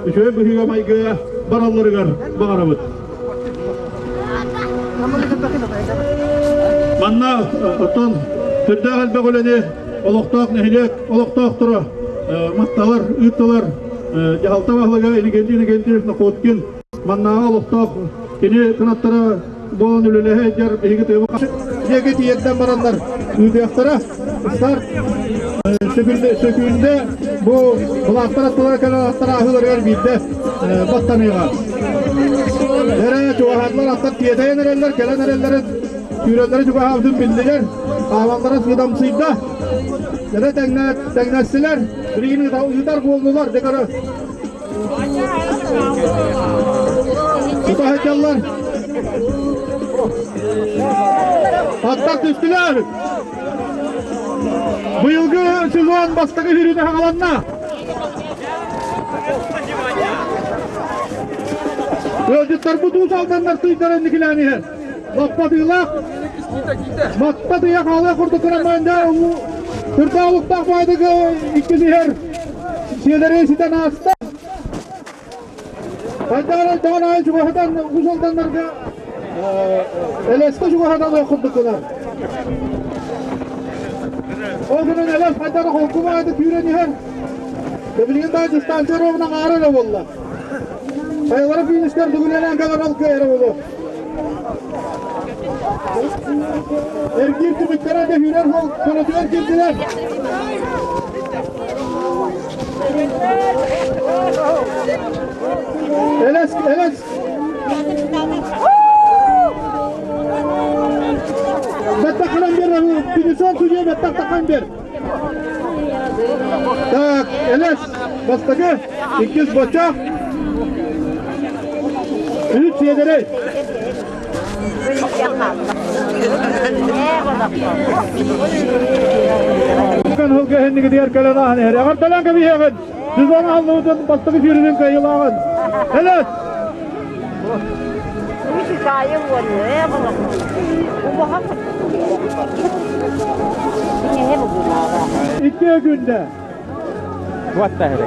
Үчүгэй быһыыга-майгыга баралларыгар баҕарабыт. Манна оттон сүрдээх элбэх үлэни олохтоох нэһилиэк олохтоохторо матталар, ыыттылар. Дьаһалта баһылыга Иннокентий Иннокентьевич Находкин маннааҕы олохтоох кини кынаттара буолан үлэлэһэ сылдьар биһиги тыабы диэки тиэрдэн бараннар ыытыахтара. Старт сөкүүндэ бу былаахтар аттылара кэлэн аттар ааһыыларыгар биирдэ баттаныаҕа. Эрэ чугаһаатылар аттар тиэтэйэн эрэллэр, кэлэн эрэллэрин сүүрэллэрэ чугаһаабытын биллилэр, хаамаллара сыыдамсыйда. Эрэ тэҥнэстилэр, билигин ыытар буоллулар, декоры Тута сылдьаллар. Аттар түстүлэр. Быйылгы сезон бастакы сүүрүүтэ хаҥаланна. Ыалдьыттарбыт Уус Алданнар тыйдара инникилээн иһэр. Лаппатыылаах Матта тыйа хаалыах курдук гынан Түрдээх олуктаах баайдыгы иккис иһэр Сиэлэри ситэн ааста. Хайдах даҕан аайы чугаһатан Уус Алданнарга Элэскэ чугаһатан ох курдук гынар. Ол гынан Элэс хайдах холку баайда түүрэн иһэр. Билигин да дистанция ровно аара эрэ буолла. Хайалара финишкер дугунанан кэлэр ол кыайара буолуо. Эргиир түмүктэрэ да сүүрэр суол көнөтүгэр киирдилэр. Элэс, элэс! Баттаххынан бер, финисон судья баттахтахан бер. Так, элэс, бастакы, иккис бочок, үс сиэдэрэй. Хылга иһиннигитигэр кэлэн ааһан иһэр. Эҕэрдэлээн кэбиһиэҕин! Сезон аһыллыбытын бастакы сүүрүнүн кыайыылааҕын. Элэс! Икки күндэ.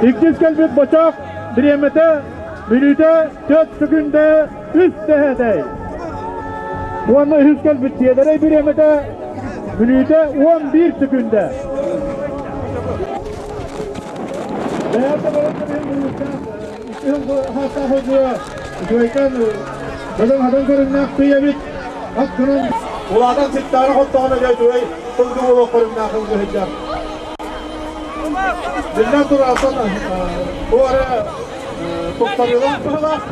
Иккис кэлбит бочоох бириэмэтэ мүнүүтэ 4 секүндэ үс тэһэтэй. Уонна үһүс кэлбит сиэдэрэй бириэмэтэ мүнүүтэ 11 секүндэ. Улаатан ситтаара хоттоҕуна дьэ үчүгэй сылгы буолуох көрүҥнээх сылгы сылдьар. Биллэн турар, бу эрэ туттарыылаах быһыылаах.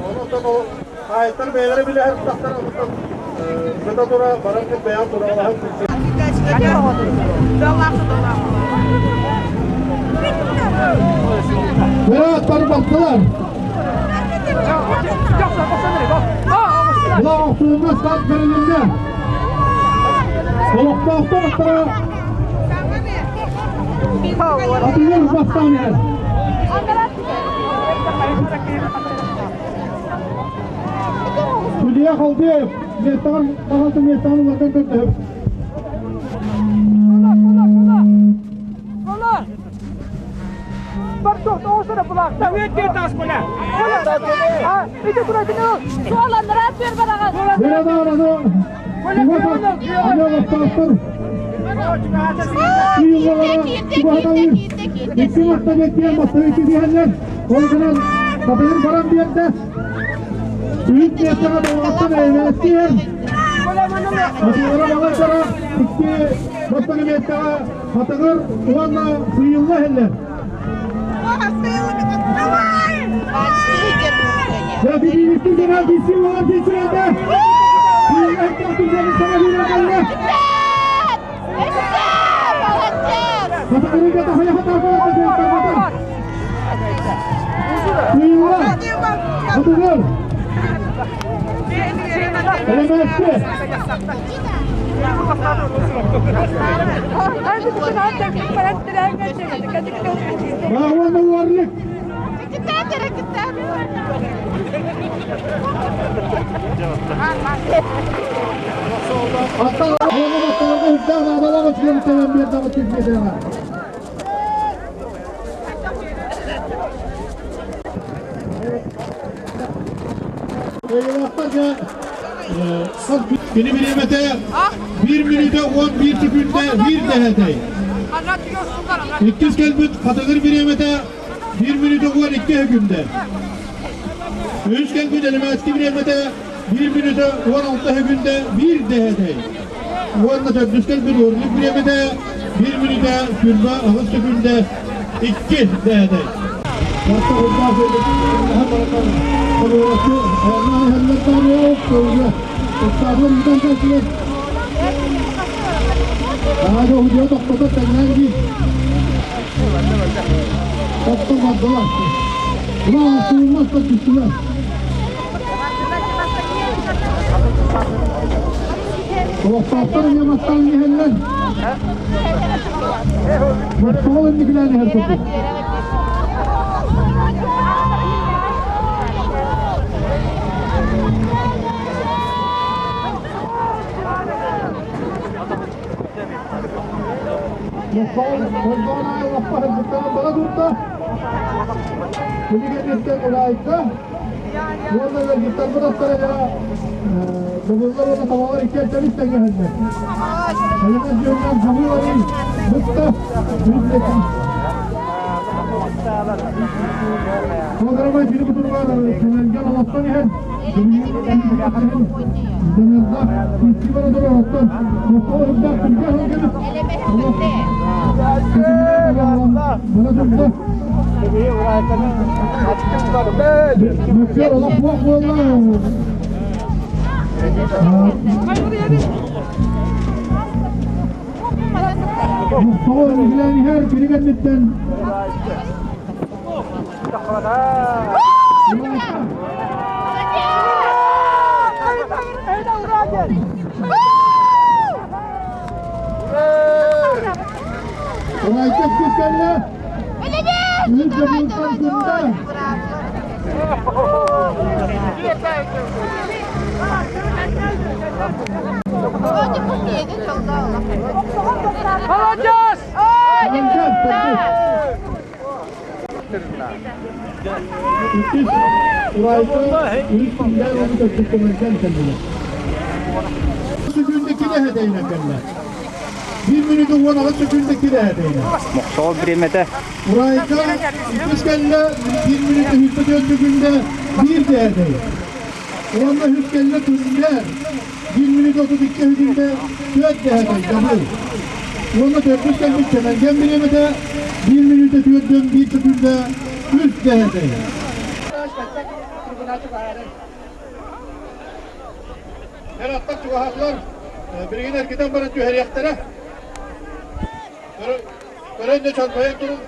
Онон ол хаайыттар бэйэлэрэ билэһэр тахтар онтон сыта тура баран бэйэҕин тураҕалаһан Бырааттар баттылар. Була охсуунна старт бэрилиннэ. Олохтоохтор аттара атыгар бастаан иһэр. Судья Халдеев миэстэҕэр таһалты миэстэҕин улардан көрдөһөбүт. Икки махта бэттиэн бастакы киһиэннэр ол гынан хатыгын баран биэрдэ. Үһүс миэстэҕэ Долгаттан эймэлэттиэр. Атыылара балайдара икки бастакы миэстэҕэ Хатыгыр уонна Сыйылла иһэллэр. Баҕуонна уорлик. Аттан уонна батталарга үрдээх наадалаах үчүгэй тэбэн биэрдэҕэ түспэтээҕэ. Кыайыылаахтар дьэ кини бириэмэтэ 1 мүнүүтэ 11 секүндэ 1 дэһэтэй. Иккис кэлбит хатыгыр бириэмэтэ 1 мүнүүтэ 12 секүндэ. Үс кэлбит элемээски бириэмэтэ 1 мүнүүтэ 16 секүндэ 1 дэһэтэй. Уонна төрдүс кэлбит уорлук бириэмэтэ 1 мүнүүтэ 28 секүндэ 2 дэһэтэй. Олохтоохтор эмиэ мастаан иһэллэр. Мохсоҕол инникилээн иһэр курдук. Мохсоҕол Хойдоон аайы лаппа сылдьыттарын бара турда. Кини кэнниттэн Ураайка уонна ыалдьыттарбыт аттара Добуллар уонна табалар икки эрдэбит тэҥҥэһэллэр. Хайаҕас дьоннор дьулуур арый бытта бүттэтин. Кылгарамай сири бутургар Сэмэнген олохтон иһэн Дьаныардаах күүстүү бара турар оттон Моххоо үрдээх түргэн сылгыбыт бара турда. Мөккүөр олох буох буолла. Мохсоҕо иһилээн иһэр кини кэнниттэн Урайка кэллэ. Үс дьомунтан күндэ. Молодежь! Иккис Урайка үс күндэ уонна төрдүс көмөлгөн кэллилэр. Секүндэ килэһэ тэйинэ кэллэ. Bir мүнүүтэ 16 секүндэ килэһэ тэйинэ. Мохсоҕол бириэмэтэ. Урайка иккис кэллэ bir мүнүүтэ 24 секүндэ биир дэһэтэй. Уонна үс кэллэ күндэ bir мүнүүтэ 32 секүндэ түөрт дэһэтэй дабыл. Уонна төрдүс кэлбит Сэмэнген бириэмэтэ bir мүнүүтэ 41 секүндэ үс дэһэтэй. Эр аттар чугаһаатылар, билигин эргитэн баран түһэриэхтэрэ. Көрөн да чорбойон турун.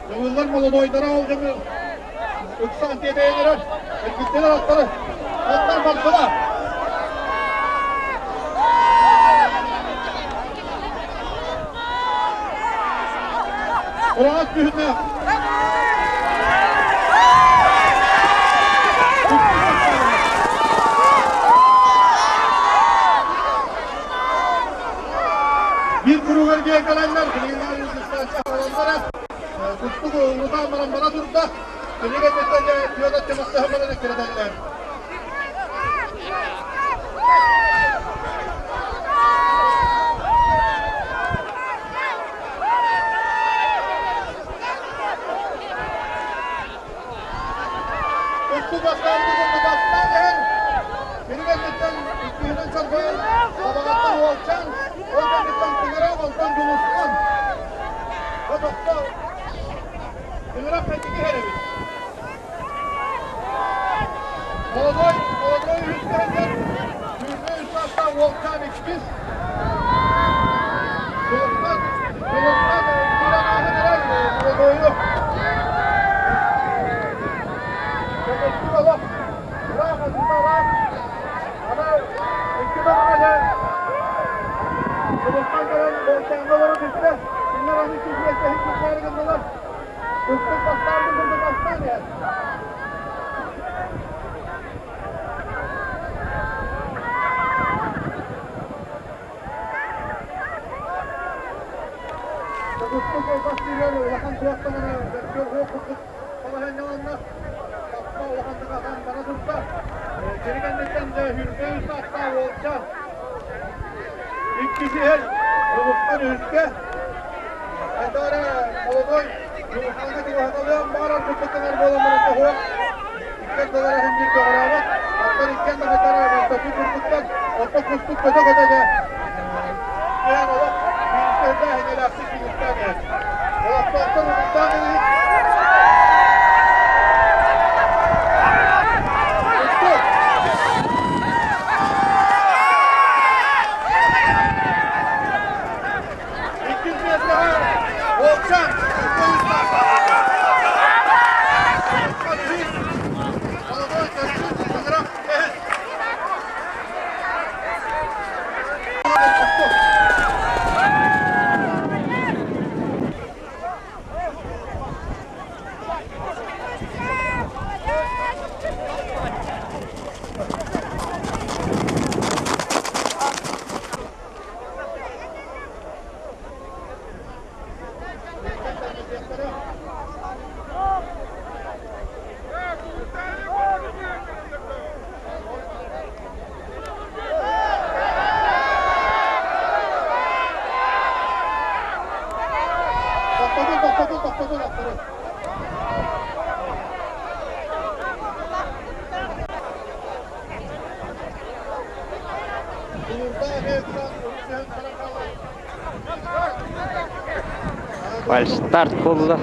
Дьабыллар молодойдара ол дьону ыксаан тиэтэйэллэрэ, эргиттилэр аттары, аттар бардылар. Ыраас түһүнэ. Биир куругар диэн кэлэннэр, билигин дистанция куттук улутаан баран бара турда. Билигин түөт аттымастаһан баран эккирэтэллэр. Куттук бастаабыты курдук бастаан иһэн, Билигин иккиһинэн чорбойон, Табаҕаттан Уолчаан, ол кэнниттэн Тыҥырах, онтон Дьулусхан. Хотохто Тыҥырах кэнники иһэр эбит. Молодой, молодой үһүс кэллэр, сүүрбэ үс саастаах Уолчаан иккис. Дьулусхан, Дьулусхан киирэн ааһан эрэр молодойу. Куттук олох ыраах ыраах. Аны икки баҕаҕа Дьулусхан кэлэн Уолчааҥҥа олоро түстэ. Кинилэр аны икки Кустук олбас сиригэр улахан суохтаҕына бөртүөр уох курдук балаһыанньаланна. Таппа улахан тыгахан бара турда. Кини кэнниттэн дьэ Хүргэ үс ааттаах уолчаан. Иккис иһэр Дьулустан үһүскэ. Хайдах эрэ молодой Дьулустаҥҥа чугаһаталыан баҕарар курдук гынар буолан баран тоһуох. Иккиэн далара иһин биир көҕүрээбэт. Оттон иккиэн да хайдах эрэ мөлтөхтүү турбуттар. Оттон кустук көтө-көтө дьэ түһэн олох фиништердээх эҥэлээхтик фиништээн иһэр. Олохтоохтор уруйдаан илиһик. Кустук! Иккис миэстэҕэ Уолчаан Молодой Төрсүн Тыҥырах Бэһис. Тохтотун, тохтотун, тохтотун, тохтотун. Фальстарт буолла.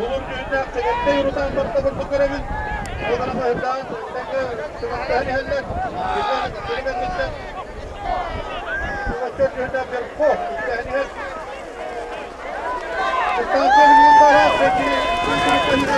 Улур дьүһүннээх Сэгэттэй урутаан барта курдук көрөбүн. Ол гынан баһырдаан тэҥҥэ сыҥастаһан иһэллэр. Кини кэнниттэн Пугачев дьүһүннээх Берко иккиһэн иһэр. Дистанция билигин бара, кини кини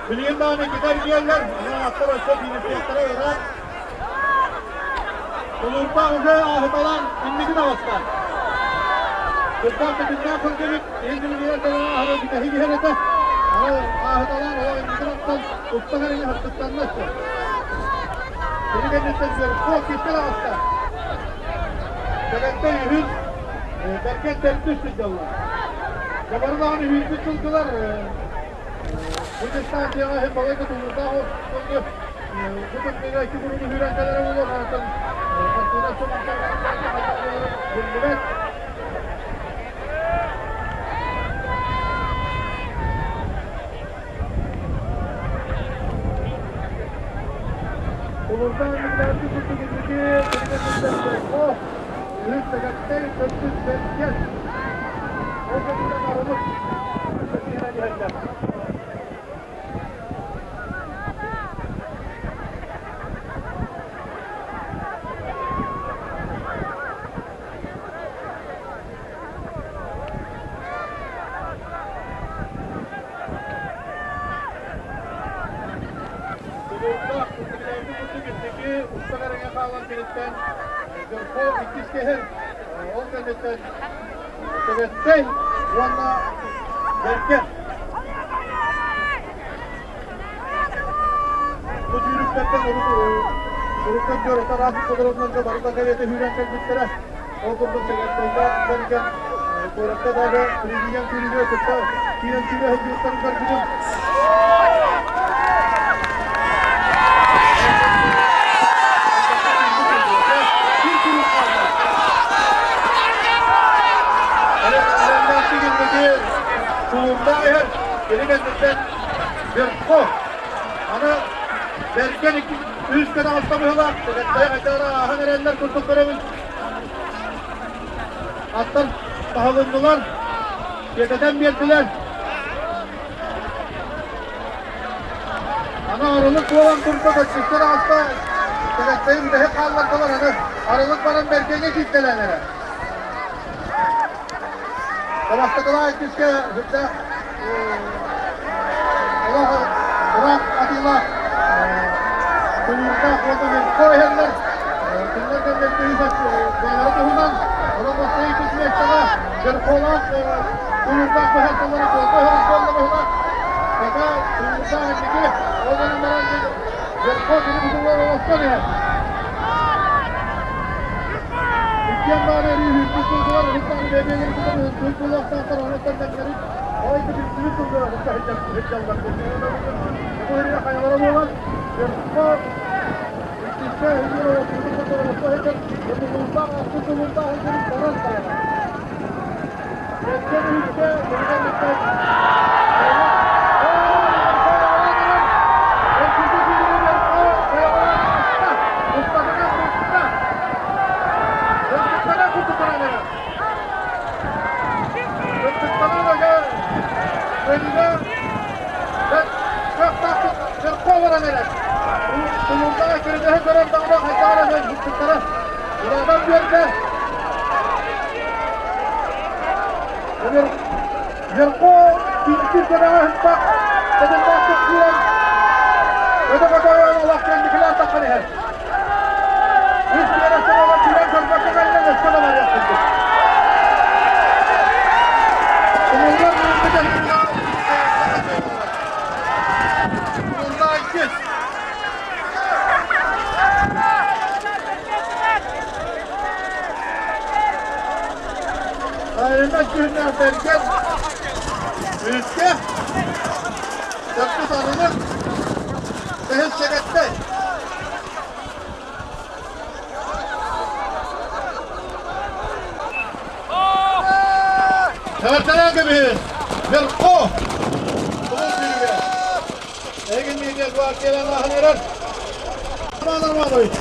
Билигин даҕаны китар диэллэр, аттар өссө финишиэхтэрэ ыраах. Тулуурдаах уже ааһыталаан инники таҕыста. Кырдаах тэтимнээх сылдьыбыт, иһин билигин аһары бүтэһик иһэр этэ. Ааһыталаан олох инники тахсан, устан эрэ хаттыктанна өссө. Кини кэнниттэн Сверков киирсэ таҕыста. Сэгэттэй үһүс, Бэргэн төрдүс сылдьаллар. Дьабары даҕаны үһүйбүт сылгылар бу дистанцияҕа иһин балайда тулуурдаах сылгы бу тымныыга икки курууну сүүрэн кэлэрэ буолуо, онтон хартыына сумахтар хайдах буолара биллибэт. Улурдаан Мигдаарты курдук инники Сэргэх Үһүс Сэгэттэй, төрдүс Бэргэн. Ол кэнниттэн арылык ситиһэн иһэллэр. Тулуурдаах, инникилээбит курдук инники устан эрэҥэ хаалан киниттэн Дьорхо иккис киһи, ол кэнниттэн Сэгэттэй уонна Бэргэн. Бу сүүрүктэртэн урукку дьорута араас ипподромнарга барыта кэриэтэ сүүрэн кэлбиттэрэ. Ол курдук Сэгэттэйгэ Бэргэн куоракка даҕаны президент сүүрүүгэ кытта киирэн сүүрэ сылдьыбыттарын көрбүтүм. Эрэллээхтик инники тулуурдаах иһэр, кини кэнниттэн Верхов. Аны Бэргэн икки Үс күн аҕыста быһыылаах. Түгэттээх айдара ааһан эрэллэр курдук көрөбүн. Аттар таһылыннылар. Тиэтэтэн биэрдилэр. Аны арылык буолан турда, көччүттэр аҕыста. Түгэттэйин бүтэһик хааллардылар. Аны арылык баран бэргэҥҥэ кииртэлээн эрэ. Бастакылаах иккискэ сүрдээх олох ыраах атыылаах тулуурдаах уонна мөлтөө иһэллэр. Кинилэр кэнниттэн бэйэлэрэ туһунан онон бастакы иккис миэстэҕэ Верхолаах тулуурдаах быһаарсаллара суолга өһөрүн буолла быһыылаах. Пока тулуурдаах инники ол гынан баран Верхо кини бутуллар олохтон иһэр. Иккиэн баары өрүү сылгылар уһуктаан бэйэ-бэйэлэрин кытары ынтыыр буолуохтаахтар, онон тэҥнэрин балайда билсибит сылгылар уһукта сылдьаллар. Бу иһиргэ хайалара буолан, Верхо иккискэ үһүгэр олохсуйбут олохто сылдьар, тулуурдаах ахсыс тулуурдаах сылдьарын баран хаалар. Эргэн үһүскэ кинигэ Верхо киирбит кэбэҕэһиппэх тэтимнээхтик киирэн өтө-көтө олох кэнникилээн тахсан иһэр. Үс биэрэстэн олох киирэн көрбөккө кэллэ өссө да барыах курдук. Тумуллар муҥмут Тумулла иккис. Айыллар күһүннээх бэргэн Үскэ Төрдүс арылык Бэһис Чэгэттэй Эҕэрдэлээн кэбиһин Верхо Тумул сүүрүгэ Эһиги миигин гвардиялаан ааһан эрэр Роман Романович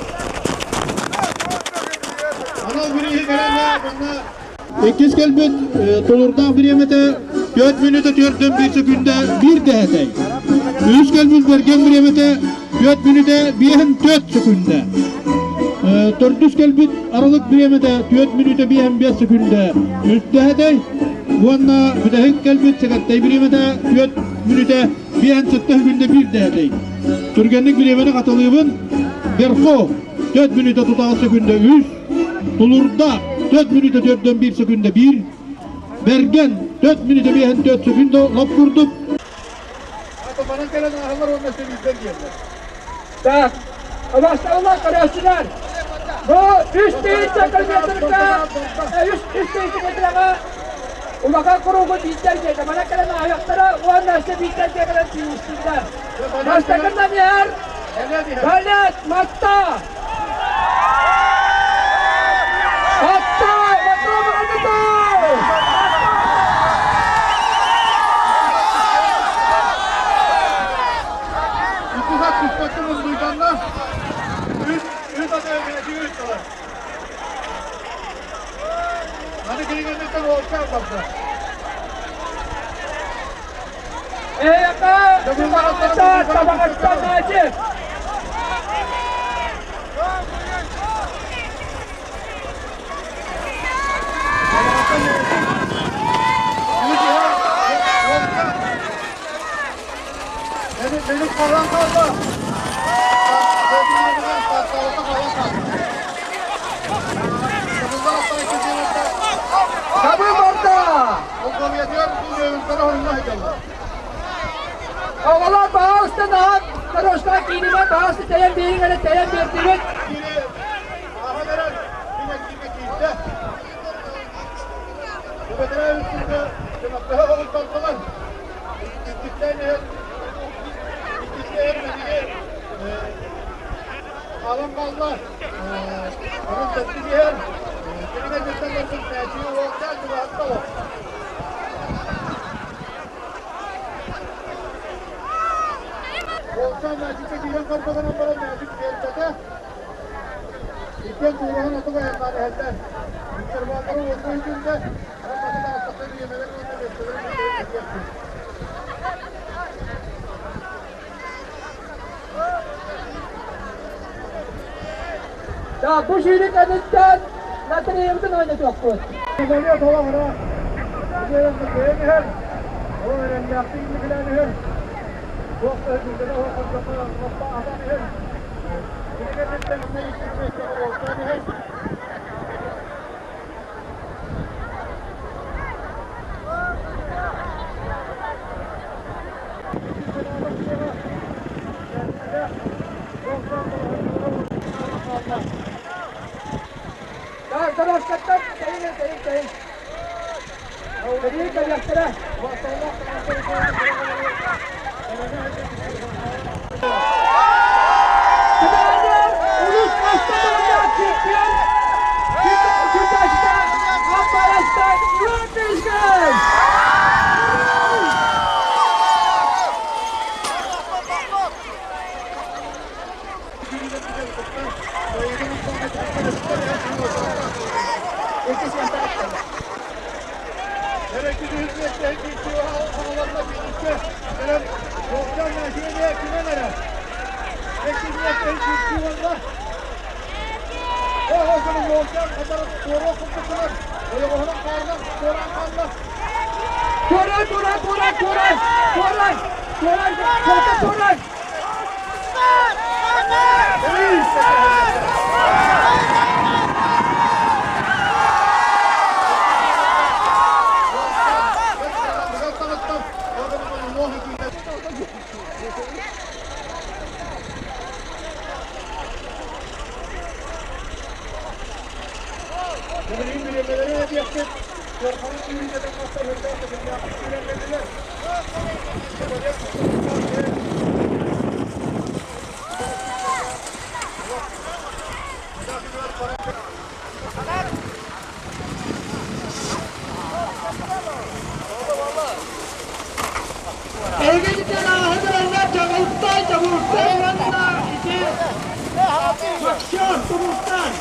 Анал бирииһи кэлэн манна Иккис кэлбит тулурдаах бириэмэтэ 4 мүнүүтэ 4 секүндэ 1 дэһэтэй. Үс кэлбит бэргэн бириэмэтэ 4 мүнүүтэ 5 секүндэ. Төрдүс кэлбит аралык бириэмэтэ 4 мүнүүтэ 5 секүндэ 3 дэһэтэй. Уонна бүтэһик кэлбит сэкэттэй бириэмэтэ 4 мүнүүтэ 5 секүндэ 1 дэһэтэй. Түргэнник бириэмэни хатылыыбын. Верхо 4 мүнүүтэ тутаҕа секүндэ 3. Тулурда 4 мүнүүтэ 4 секүндэ 1. Бэргэн 4 мүнүүтэ 5 секүндэ лоп курдук. Манан кэлэн ааһаллар уонна сэрииттэн диэллэр. Так, басталлар көрөөччүлэр. Бу үс тыһыынча километрга, үс тыһыынча метрга улахан куругу биирдэр диэтэ. Манан кэлэн ааһыахтара уонна өссө биирдэр кэлэн тиийистиннэр. Бастакынан иһэр Балет Матта! Матта! Матта Матта! Икки түспэккэ мундуйданна. Үс, үс аты бэйэтигэр ыыттылар. Аны кинигэнниттэн уолчаан барда. Эйэхэ табаҕаттан наачы! Benim param kaldı. Табы барда! Оҕолор баҕалыстан аһан, дорожка киинимэ баҕалысты тэйэн биэриҥ эрэ тэйэн биэрдибит. Хаалан хаалла. Онон тэппит иһэр. Кинигэ дьиттэн барбыт мээчиги уолчаан чугаһатта ол. Уолчаан мээчиккэ киирэн көрбө гынан баран мээчик биэрбэтэ. Иккиэн туураһан отук айаннаан иһэллэр. Интерваллара уонна үтүндэ. Онон манна таҕыстахха бириэмэлэр уонна миэстэлэрин миэстэлэрин этиэхпит. Так, бу сүүрүк кэнниттэн лотереябытын ойнотуохпут. Самолет олоҕура кыайан иһэр, ол эрэллээхтик инникилээн иһэр. Туох да күндэнэ оһох лаппа аһатан иһэр. Кини кэнниттэн иккис миэстэҕэ уолтаан иһэр. Так, дорожкаттан тэйин, тэйин, тэйин. Тэйин кэлиэхтэрэ. Кытаанах улус бастатыллаах чемпион Күташта Аппарастан Лапишкин! Туорай, туорай, туорай, туорай, туорай, туорай, туорай, туорай! Эһигитин ааһыдыраллар Чаҕылтай, Чабуртай уонна ити Боксер Тумустан.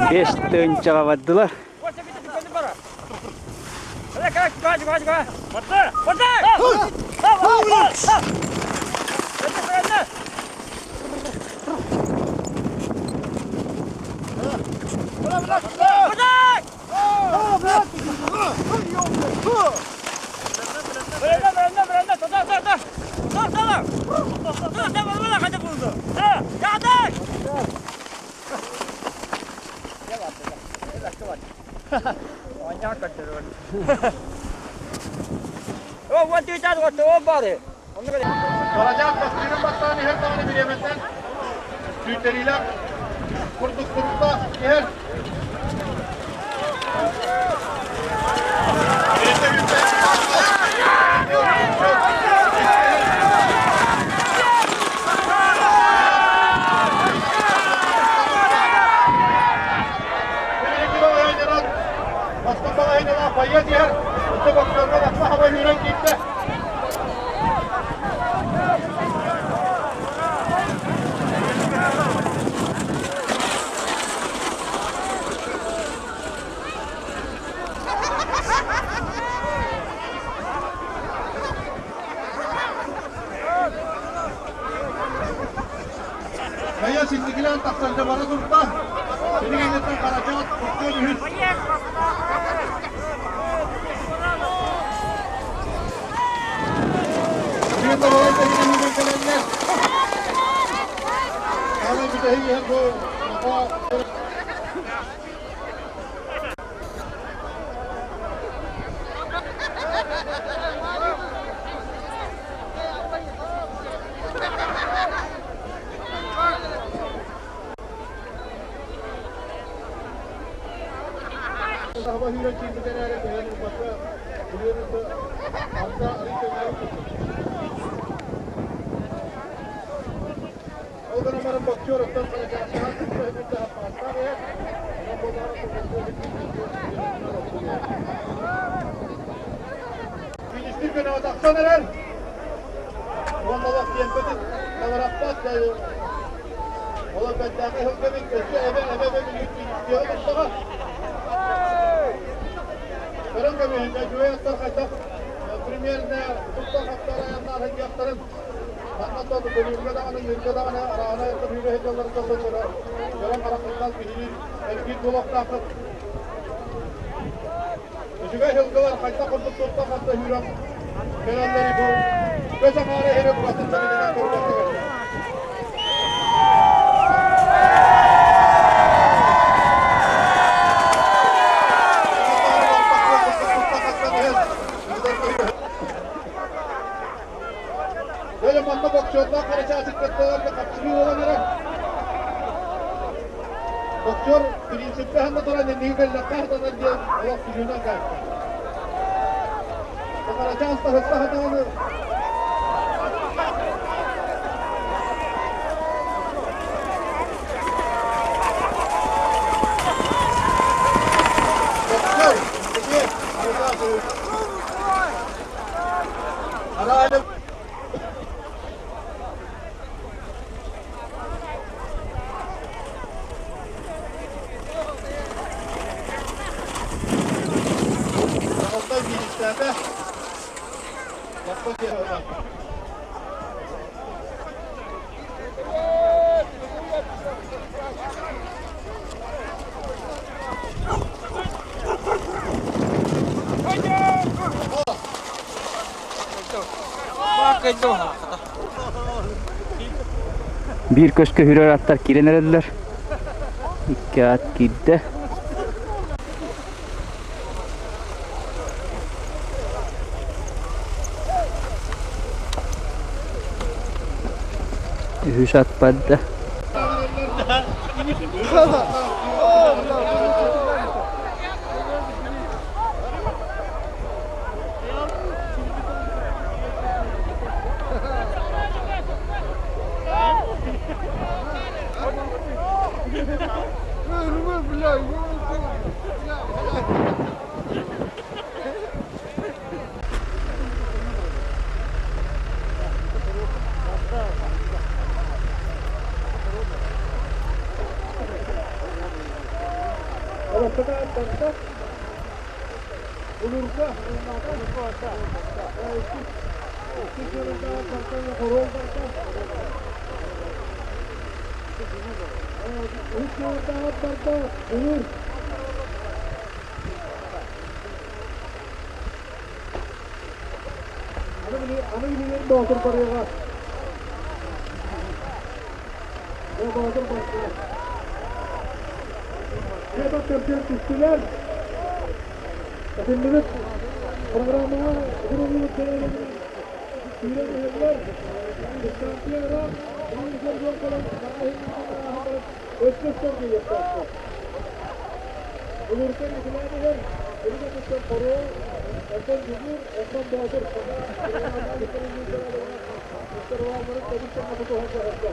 5 тыһыынчаҕа бардылар. Барачаак бастыырын бастаан иһэр даҕаны бириэмэттэн сүүйтэриилээх курдук туруктаах иһэр. Бастан балаһыйдалаах байыас иһэр, өссө боксерга лаппа хаба үүрэн киирдэ. Хайа синникилээн тахсан бара турда. Кини кэнниттэн Харачаат боксер үһүс. Биир табалар тэһиинэн кэлэннэр. Хаалай бүтэһик иһэр бу Министр көмөҕө тахсан эрэр. Уонна олох тиэмпэтин талараппат. Ол бэртээхэй сылгыбыт өссө эбэ эбэ эбэ билигин турдаҕа. Көрөн көмүһүн үчүгэй аттар хайдах примерно туттар-хаптар айаннаах сылдьыахтарын манна көбүүргэ даҕаны, ыырга даҕаны араана көбүүргэ сылдьалларын көрөн көрөн хараххытынан биһиги элбиир буолуохтааххыт. Үчүгэй сылгылар хайдах курдук туттан-хапта сүүрэн кэлэллэрий бу көс аҥаара иһэрэ букатын сэрэнэн көрбөккө кэллэ. Böyle манна боксердар харачаачык кытталарга хапсыһыы буолан эрэр. Боксер принциппэ ханна туран инники кэллэххэ сатанар диэн олох сүрүнэн каайта. Харачаас таһытта хатааны Боксер, Арайлы Алтай бииристээтэ. Лаппа киһи Биир көскө үрэр аттар киирэн эрэллэр. Икки ат киирдэ. Үһүс ат барда. Боотур барыаҕа. Боотур барыаҕа. Көрсөн түстүлэр. Этиллибит программаҕа суруллубут тэрээһинин сүүрэн иһэллэр. Дистанция ыраах, уон дьон кэлэн өссө өстөр диэхтээхтэр. Улуурка Николай иһэр, Илин Хоруол, онтон Дьулуур, онтон Боотур интервалларын тэбис-тэҥҥэ тутуһан көһөрдө.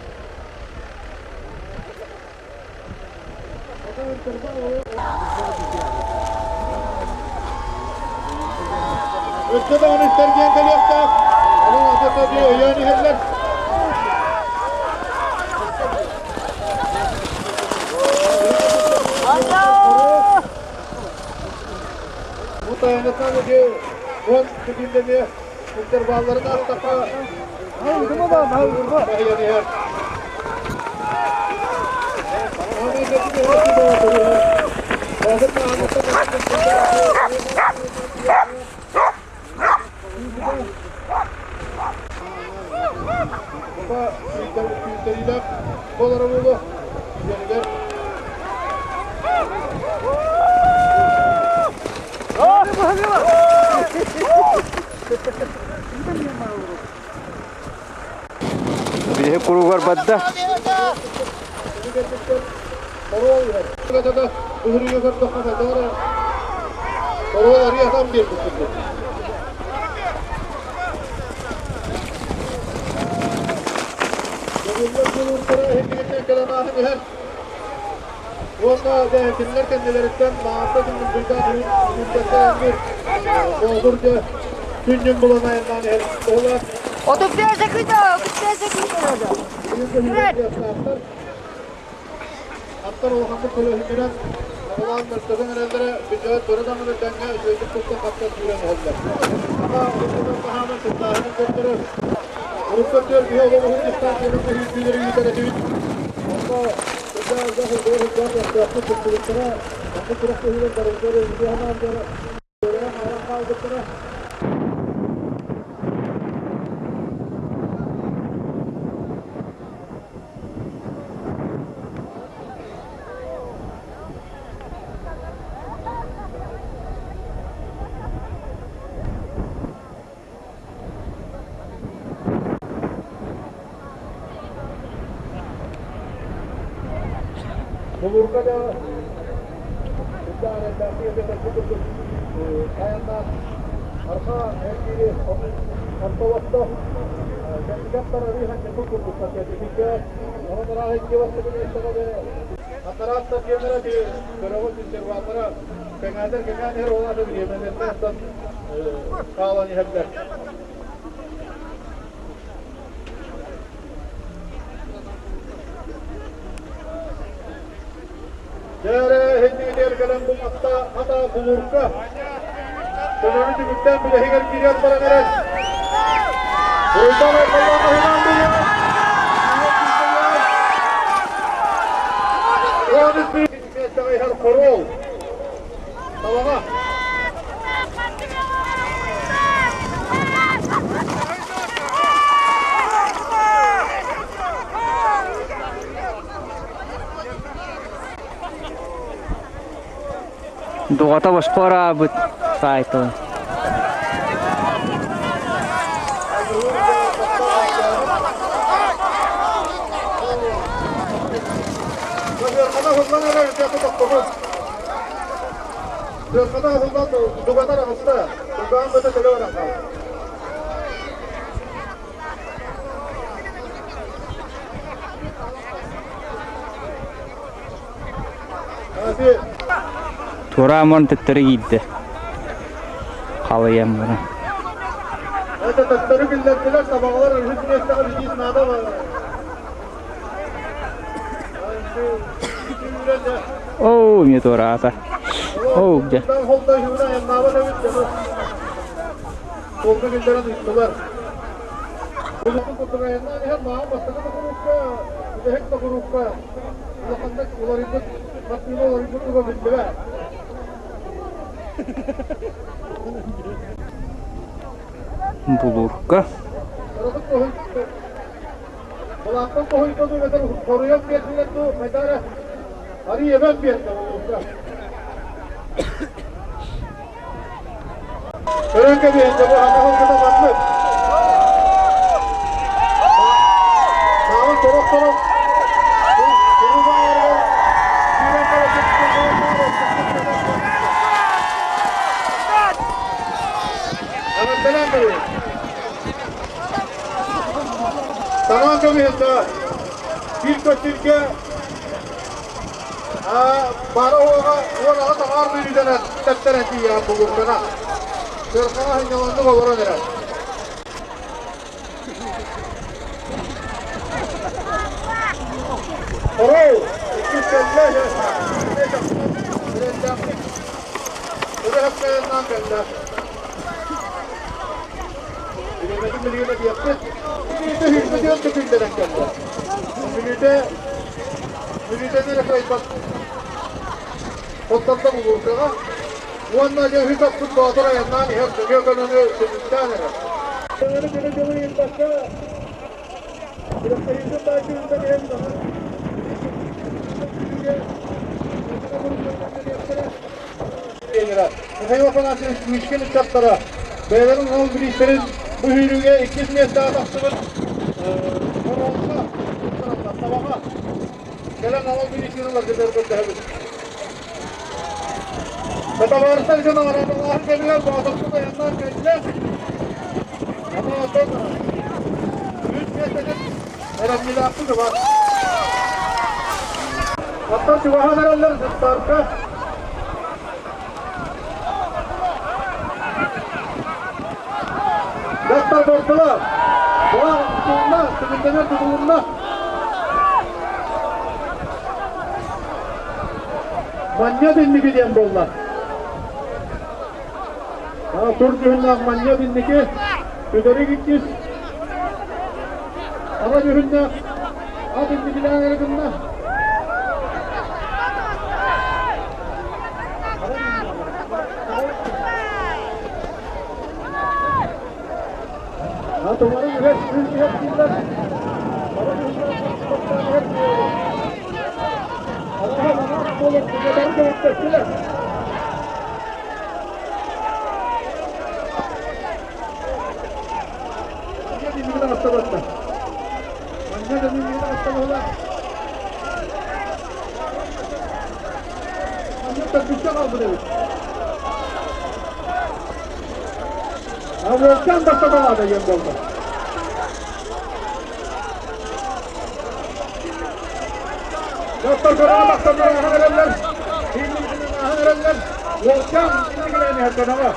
Өссө даҕаны истэргиэн кэлиэхтээх. Онон ата өйөөн иһэллэр. Бу тайанатан ити он күтүллэми интервалларын астаха баһыйан иһэр. Биһи куругар барда. Хоруол арыйатан биэрбит курдук. Көҥүллэр кулууптара иһиннигиттэн кэлэн ааһан иһэр. Уонна кинилэр кэннилэриттэн Маанта күннүккүлдээн үһүн биир Боотур дьэ күннүн булан айаннаан иһэр туһулаах. 35 секунда, 35 секунда. Аттар улаханнык көлөһүннэрэн, аҕалаан мөлтөтөн эрэллэрэ, бүддьүөт бары даҕаны дэҥҥэ үчүгэйдик тутта-хапта сүүрэн иһэллэр. Аха, уруккутун таһаанан сыттааһынын көрдөрөр. Урукку өттүгэр биһи олох уһун дистанцияны көһүүрдүүлэри ыытар этибит. Онно сылдьа элбэх ылдыгар сылдьар көхтөөхтүк кыттыбыттара, онно күрэхтэһиилэр барылдьар өйдүү санаан дьарыган хаалбыттара. Булурга да курдук айаннаах арҕаа эргиири ортолохто кэнникаттар арыы ханньаппыт курдуктар кэтитиккэ онон ыраах икки бастакы миэстэҕэ аппарааттар диэннэрэ көрөҕүт интерваллара кэҥээтэр кэҥээн иһэр ол аата бириэмэлэринэн хаалан иһэллэр. Дьээрэ иһиннигитигэр кэлэн бу атта ата булурка. Көнөрү түмүктээн бүтэһигэр киирэн баран эрэр. Буруйдаах айхаллаах аһынан буолуо. 13 миэстэҕэ иһэр хоруол. Табаҕа. Дуҕата босхо араабыт саайтылын. Сыарҕата аһыллан дугатар аҕыста, дугаан бөтө төлө баран хаалла. Туораамон төттөрү киирдэ. Халыйан баран. Это төттөрү киллэрдилэр, табаҕалар үһүс миэстэҕэ билиис наада Оо, эмиэ туораата. Оо, дьэ. Суолга киллэрэн ыыттылар. Улахан курдук айаннаан иһэн мааҕын бастакы да куруукка, бүтэһик да куруукка улаханнык уларыйбыт, хартыына уларыйбыт туга биллибэт. Булуурка. Былааттан тоһуйда дуу, эбэтэр хоруйан биэрдилэр дуу, хайдах эрэ арыы эбэн биэрдэ булуурка. Көрөн кэбиһэн, бу ханна сылгыта маннык. Маҕан сорох-сорох курубаайарыгар киирэн Эҕэрдэлээн кэбиһин. Санаан кэбиһин да, биир көстүүргэ Бары оҕоҕо уон аҕыс аҥаар мүнүүтэнэн тэптэрэн тиийэҕин булуургана. Сыарҕаҕа сынньалаҥнык олорон эрэр. Хорол, иккис кэллэ, эрэллээхтик өрө кэллэ. Билимэтин билигин этиэхпит. Мүнүүтэ сүүрбэ түөрт күллэрэн кэллэ. Мүнүүтэ мүнүүтэни эрэ кыайбат хоттордо булууркаҕа уонна дьэ үһүс оппут боотур айаннаан иһэр нөҥүө көнөнү түмүктээн эрэр. Көнөнү күнү дьылы ыйбакка күрэхтэһиитин баайдыырыттан иһэн Михаил Афанасьевич Мишкин ыччаттара бэйэлэрин анал бириистэрин бу сүүрүүгэ иккис миэстэҕэ тахсыбыт Хоруолга туттараллар. Табаҕа кэлэн анал бириисин ыларгытыгар көрдөһөбүт. Табаарыстар дьон наҕараадалааһын кэмигэр Боотурга айаннаан кэллэ. Аны оттон үс миэстэтин эрэмньилээхтик ылар. Оттон чугаһаан эрэллэр Сыттарга. Дьахтар бардылар. Була тутулунна, түмүктэнэр тутулунна. Манньа бинники диэн буолла. Тур дьүһүннээх манньа бинники, үдэрик иккис. Ара дьүһүннээх ат инникилээх эрэ гынна. Тумары үһэс үс үһэс дииллэр. Ара дьүһүннээх бастаан иһэр диэри. Араха манаас буолан күннэтэрин көһүппэттилэр. Манньа димигин астабатта. Манньа димигин астабыла. Манньа төрдүскэ хаалбыт эбит. Волчан бастабалаада диэн буолла. Доктор көрөҕө тахсаннар ааһан эрэллэр. Кииннигитинэн ааһан эрэллэр. Уолчаан инникилээн иһэр көмөҕө.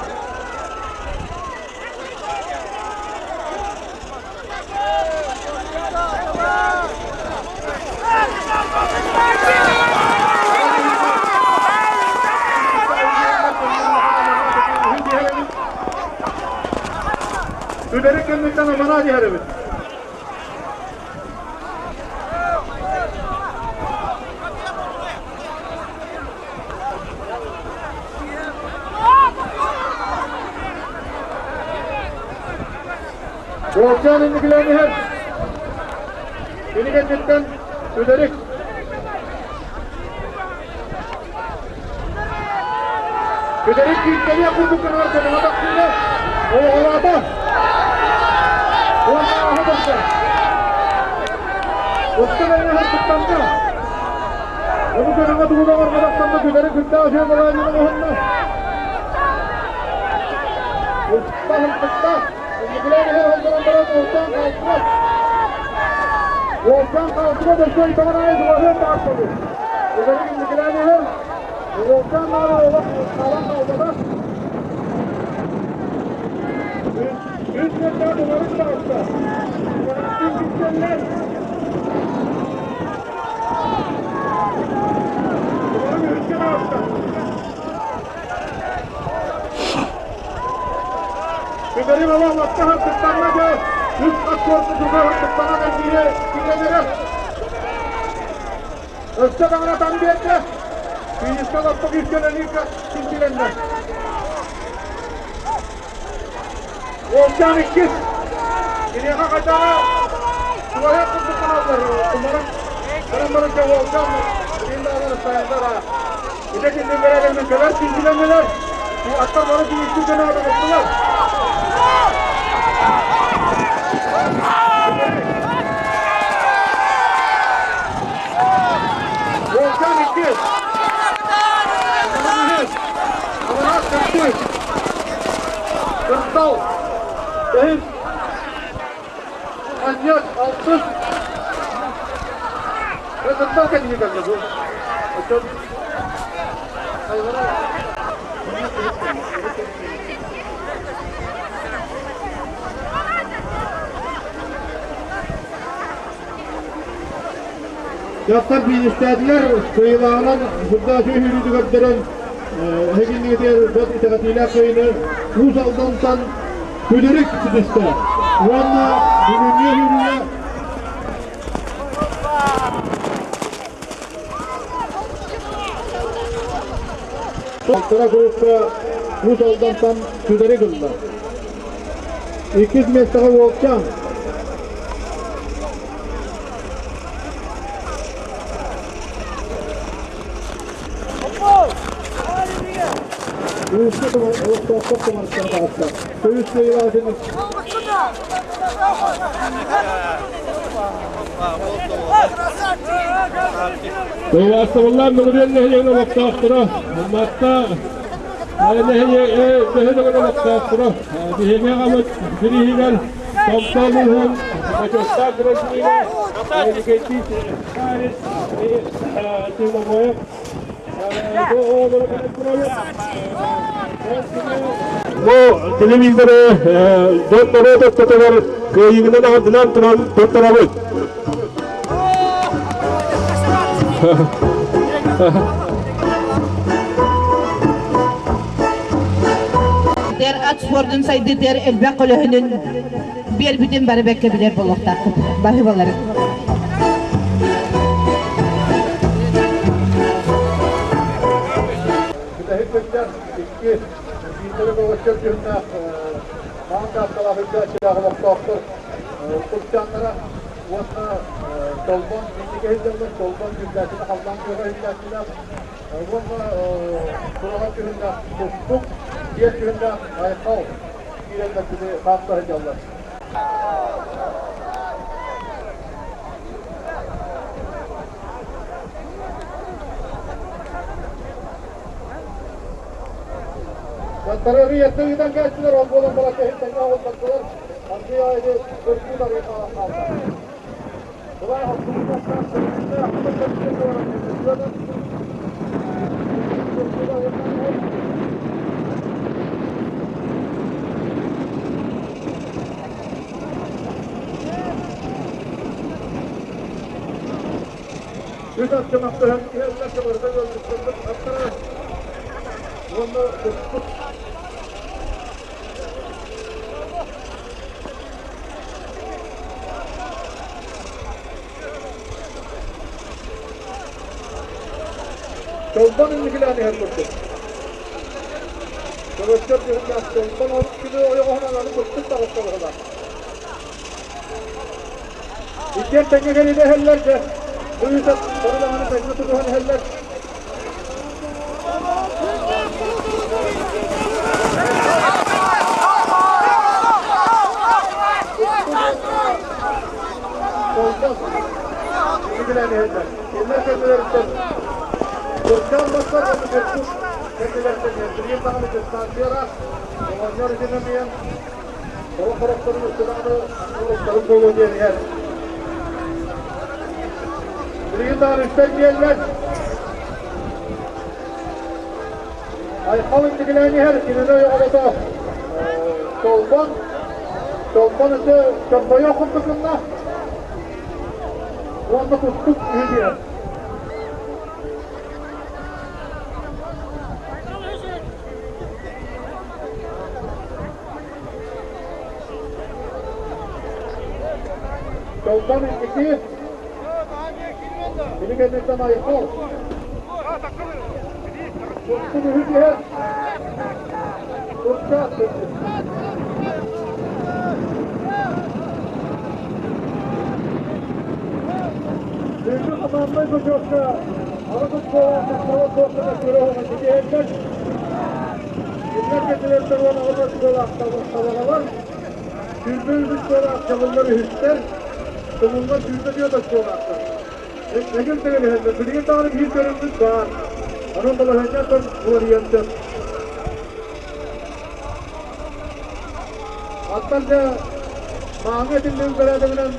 Үлэри кэнниттэн аманаа диһэр эбит. Уолчаан инникилээн иһэр. Кини кэнниттэн Үдэрик. Үдэрик кииртэриэх курдук гынар көмөҕө тахсыыны оҕолоото. Уонна аһы барда. Оттон эйиэхэ куттанна. Ону көмөҕө тугу да оҥорботохтонно Үдэрик үрдээх үчүгэй балаанньаны оҥоһунна. Устаһын кытта инникилээн иһэр олорон баран уолчаан хаалтыбат. Уолчаан хаалтыбат өссө ыйдаҕын аайы чугаһыан баҕарсабыт. Үдэрик инникилээн иһэр. Уолчаан наада олох хаалан хаалбатах. Үс миэстэҕэ тумарык таҕыста. Тумарыктыын киксэллэр. Тумарык үһүскэ таҕыста. Күннэри бала лаппа хартыктанна дьэ, үс ат суорку туга хартыктана кэлбиһи киллэнэрэ. Өссө даҕаны там биэрдэ. Финишка лаппа күүскэ үлэлииргэ чинчилэннэ. Уолчаан иккис. Киниэхэ хайдаҕа чугаһыах курдук гыналлар. Тумарык баран баран дьэ уолчаан билин ыстаайдар. Ити кинилэр бэрээдэгинэн кэлэр чинчилэннилэр. Аттар бары фиништии гына таҕыстылар. Уолчаан иккис. Тумарык үһүс. Аманат төрдүс. Кыртал бэһис. Анньыат алтыс. Кыртал кэнники кэллэ бу. Оччон хайвара Дьахтар биилистээтилэр, кыайыылааҕынан Бурдашев үһүрүүтү көрдөрөн, эһигиннигитигэр бэрт итэҕэтиилээх кыайыыны Уус Алдантан Күдүрүк ситистэ. Уонна бүгүҥҥү үһүрүүгэ Алтара группа Уус Алдантан Күдэрик ылла. Иккис миэстэҕэ Уолчаан. Үһүскэ олохтоохтор тумарыттан таҕыста. Көмүс кыайыылаах Кылаастабыллаах Мөгүрүөн нэһилиэгин олохтоохторо Маммаатта. Нэһилиэгин олохтоохторо биһиги аҕабыт бирииһигэр Томпо улууһун бочуоттаах гражданина Никитич Старец Тимобоев бу оҕолору Бу телевизоры дьон норуот ортотугар кыайыыгынан аҕардынан туран туттарабыт. Тэр ат спордун сайдыытыгар элбэх көлөһүнүн биэрбитин бары бэккэ билэр буолуохтаахпыт. Баһыыбалары. Бүтэһик күннэр икки биирдэрэ көҕөччөр дьүһүннээх маан кааскалаах үрдээччилээх олохтоохтор курчааннара уонна Чолбон инники иһиллэллэр, Чолбон үрдээччини халлаан күөҕэ иһиллээччилээх уонна сураҕа күһүннээх Кустук, дьиэ күһүннээх Айхал киирэннэр кини хаамта сылдьаллар. Дьахтары ыйатта ыытан кээстилэр, ол буолан баран кэһиттэнҥэ оҕолбаттылар. Андрей Айди көрсүү барыы хаалан хаалла. Былаах охсубутастаах сырытында ахта көрсүү буолан көрсүөдөн. Үс аттымахтаһан иһэллэр барыта ыалдьыттарбыт аттара уонна куспут. Чолбон инникилээн иһэр курдук. Көрөччөр дьүһүннээх Чолбон ол күнү ойоҕоһунан аны куспут таҕыста быһылаах. Иккиэн тэҥҥэ кэлиилэ иһэллэр дьэ. Бу ыытан бары даҕаны тэҥҥэ тутуһан иһэллэр. Чолбон инникилээн иһэллэр. Кинилэр кэннилэриттэн Туркан бастар уонна Иркут кэннилэриттэн иһэр. Даҕаны дистанция ыраах. Оҕонньор итинэн иһэн Сорох-сорохторун устудааны уруктарын буолуо диэн иһэр. Билигин даҕаны үстэн биэллэр. Айхал инникилээн иһэр, кинини ойоҕолото Чолбон. Чолбон өссө чорбойуох курдук гынна. Уонна кустук үһү биэрэр. Чолбон инники Били кэнниттэн Айхал Кустук үһү түһэр Турчаат Бүгүн команднай бочуокка аҕа тутуулаах сахалар туохтан көрө ситиһэллэр. Кинилэр кэннилэриттэн 18 очколаах табаҕалар, 23 очколаах чабыллар үһүстэр, тумуллар 24 очколаахтар. Эгил тэҥэлэһэллэр. Билигин даҕаны биир көрүҥмүт баар. Онон балаһыанньа уларыйан сөп. Аттар дьэ мааҥы этиллибит бэрээдэгинэн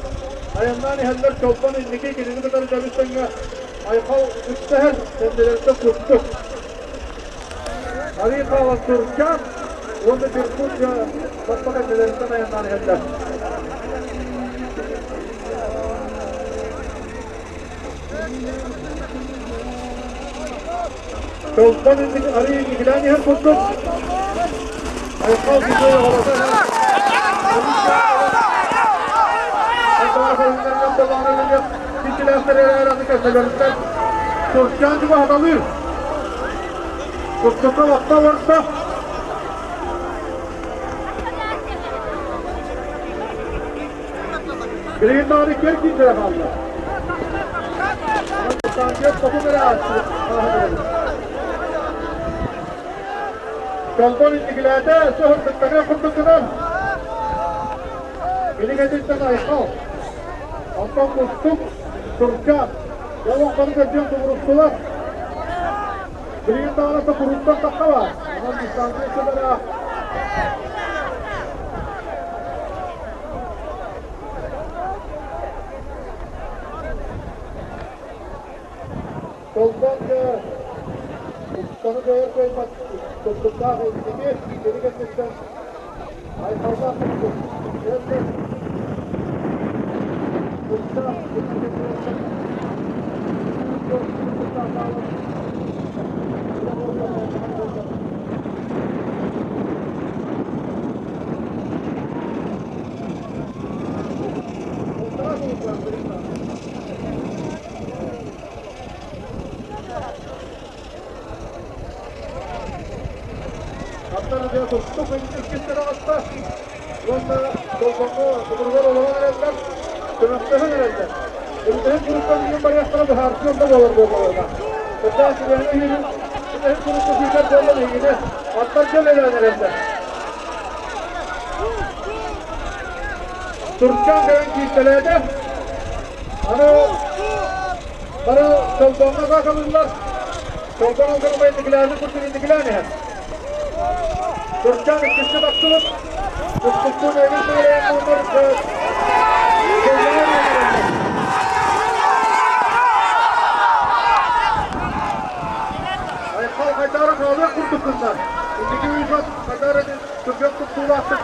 айаннаан иһэллэр Чолбон инники кинини кытары дьабыс-тэҥҥэ Айхал үктэһэр кэннилэриттэн кустук. Арыы хаалан Турчаан уонна Иркутска баппа кэннилэриттэн айаннаан иһэллэр. Чолбон инники арыы инникилээн иһэр курдук. Айхал Китай оҕолото Турчаан чугаһаталыыр. Куттукка лапта олордо. Билигин даҕаны көр киирдэрэ хаалла. Хотун эрэ Чолбон инникилээтэ, сөһөрбүттэрэ курдук гынан. Билигэтиттэн айхал. Онтон кустук, турчаан, дьолоҥхону көрдүөн субуруттулар. Билигин даҕаны куруттан тахха баар. Онон дистанция сылара Толбон дьэ устаны кыайар кыайбат тутуктаах инники кини кэнниттэн айхаллаах курдук уонна тустаах Аттар дьэ тустук иккистэрэ аҕыста уонна Долбоҥҥо сутуругар олорон эрэллэр, көмөктөһөн эрэллэр. Бүтэһик суруктан үүн барыахтара быһаарсыы онно буолар буоллаларга. Кырдьаҕас сүбэһин үһүнүн бүтэһик сурукка сүүрдэр буолла биһигини аттар дьэ үлэлээн эрэллэр. Турчаан кэлэн кииртэлээтэ. Аны бары Чолбоҥҥо саахалыыллар. Чолбон алгырбай инникилээни курдук инникилээн иһэр. Турчаан иккискэ тахсыбыт. Тустуктуун эбин төгүлээн буоллар Айхал хайдары хаалыах курдук гынна. Инники уйбат хайдары түргэн туттуулаахтык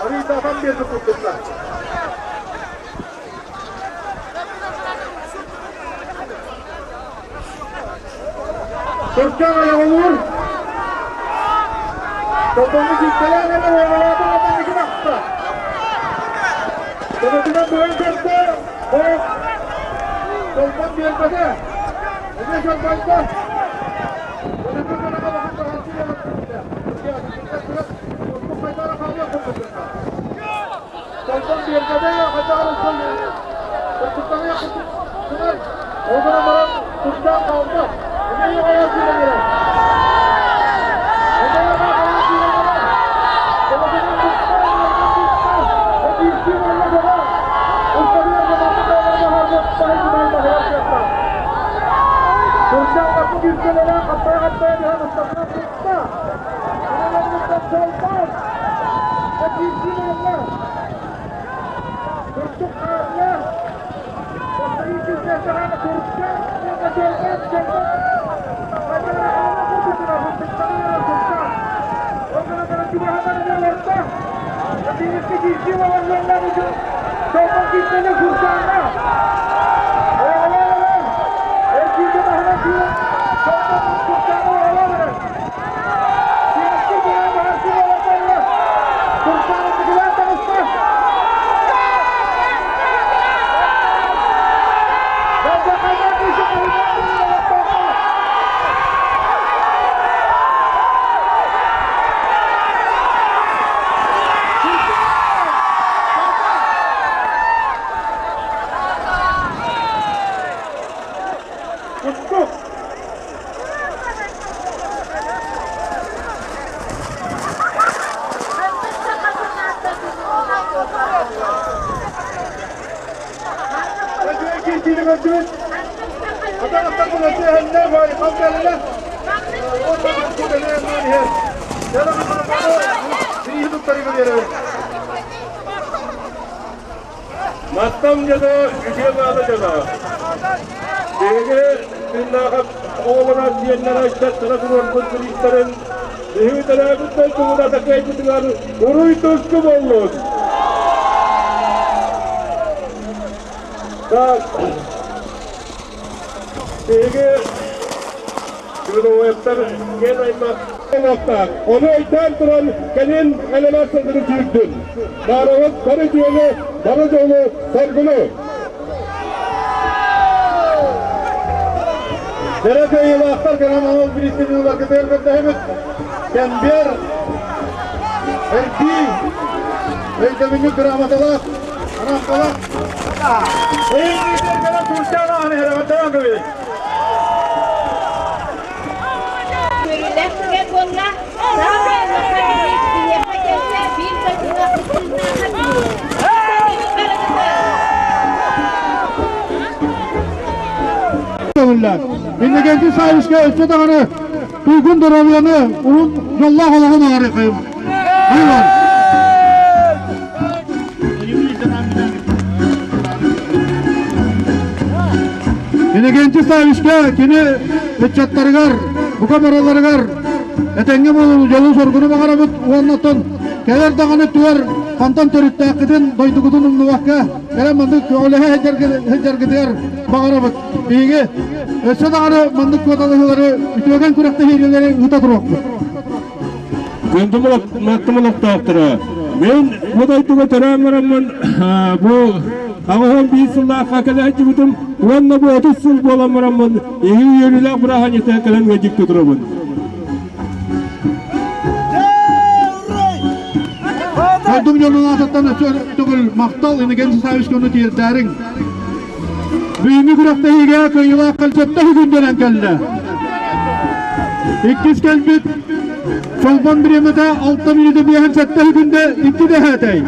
арыйдаатан биэрбит курдуктар. Турчан айаҕалыыр. Толбону кииртэлээн эрэ уоҕалаата уонна инники тахса. Төбөтүнэн быган көрдө. Оох. Толбон биэрбэтэ. Эмиэ чорбойдо. Төбөтүн көрөн улахан баһааччы буолан түстэ. Хайдара хаалыах курдук. Толбон биэрбэтэ, хайдах эрэ Кыргызтаҥҥа кыргызтар ол гынан баран тустаах хаалла. Эмиэ оҕолор киирэн эрэр. Эмиэ оҕолор киирэн эрэр. Төбөтүнэн тутта, уҥуоҕунан тутта. Киирсии буолла бөҕө. Устарыйар баҕарбыт оҕолор баһарбыт баһый баһыйар кыахтаах. Турчаан баппы киирсэлэрэ хаппайа-хаппайа түһэн устатынан тутта. Кинилэрбиттэн Чолбон. Киирсии буолла. Курдук хаалла. Повторительная Турция, Чолбон, Чолбон. Куттук! Маттам дьоно, үтүө мааны дьоно. Биһиги тыыннаахап оҕолоро сиэннэрэ ыччаттара туруорбут бириистэрин биһиги төрөөбүт дойдубут атакыайбытыгар уруй-туску буоллун! Так, биһиги Трудовоевтар киэн аймах олохтоох. Ону өйдөөн туран кэлин элемент сылдьыны сүүрдүн. Баарабыт бары үтүөнү, бары дьолу, соргуну! Дэрэ кыайыылаахтар кэлэн анал бириистэни ыларгытыгар көрдөһөбүт. Кэмбиэр, эрдии, өйдөбүнньүк грамоталаах, анамкалаах. Эйиҥ кэлэн Турчаан аһан иһэр, эҕэрдэлээн кэбиһиҥ. Үөрүүлээх түгэн буолла. Саамай улахан бириис биһиэхэ кэллэ, биир дойдулаахпыт тыыннааҕа биһиги. көҥүллээх. Иннокентий Саввичка өссө даҕаны туйгун доруобуйаны, уһун дьоллоох олоҕу баҕарыахайым. Айылар! Иннокентий Саввичка кини ыччаттарыгар, бука барыларыгар этэҥҥэ буолууну, дьолу-соргуну баҕарабыт уонна оттон кэлэр даҕаны түгэр хантан төрүттээххитин, дойдугутун умнубакка кэлэн маннык көҕүлэһэ сылдьаргытыгар баҕарабыт. Биһиги өссө даҕаны маннык куоталаһыылары үтүөкэн күрэхтэһиилэри ыыта туруохпут. Күндү маттымылахтаахтара, мен бу дойдуга төрөөн бараммын бу 81 сыллаахха кэлэ сылдьыбытым уонна бу 30 сыл буолан бараммын иһи үөрүүлээх бырааһынньыктан кэлэн ыалдьыкты турабын. Дойдум дьонун аатыттан өссө төгүл махтал Иннокентий Саввичка ону тиэрдээриҥ. Бүгүҥҥү күрэхтэһиигэ кыайыылаах кэлсэттэ үгүндэнэн кэллэ. Иккис кэлбит Чолбон бириэмэтэ 6 мүнүүтэ биэһэн сэттэ күндэ икки дэһээтэй.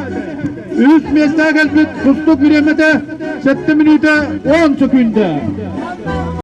Үһүс миэстэҕэ кэлбит Кустук бириэмэтэ 7 мүнүүтэ 10 сөкүүндэ.